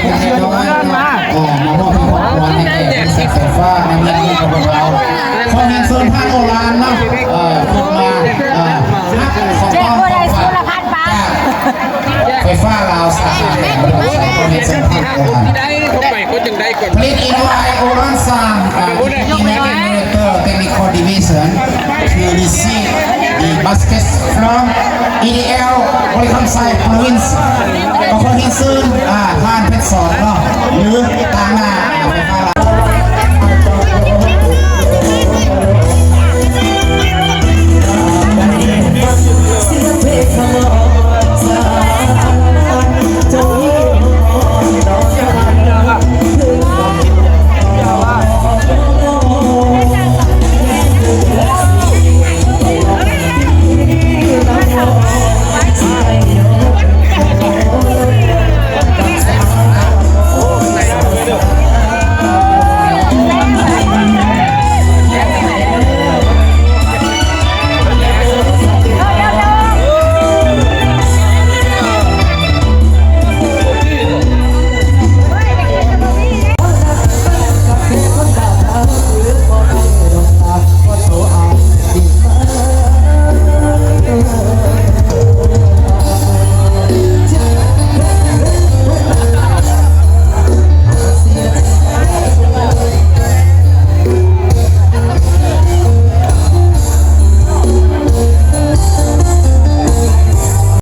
ເລັກນ້ອຍເນາະ ເອີ ມາມອບເປັນຂອງຂວັນໃຫ້ແກ່ບໍລິສັດໄຟຟ້ານ້ຳເມືອງຂອງພວກເຮົາ. ຂໍຮຽນເຊີນທ່ານໂອລານເນາະ ເອີ ຂຶ້ນມາ ເອີ ຮັບຂອງຕ້ອນຂອງຂວັນຈາກໄຟຟ້າລາວສາຂາແຂວງບໍລິຄຳໄຊ. ຂໍຮຽນເຊີນທ່ານໂອລານ. ຜະລິດເອັນວາຍໂອລານຊາ ເອີ Managing Director Technical Division to receive the basket from ອີ ດີ ແອລ ບໍລິຄຳໄຊ Province. ກໍຂໍຮຽນເຊີນ ອາ ທ່ານເພັດສອນເນາະ ຫຼື ຕ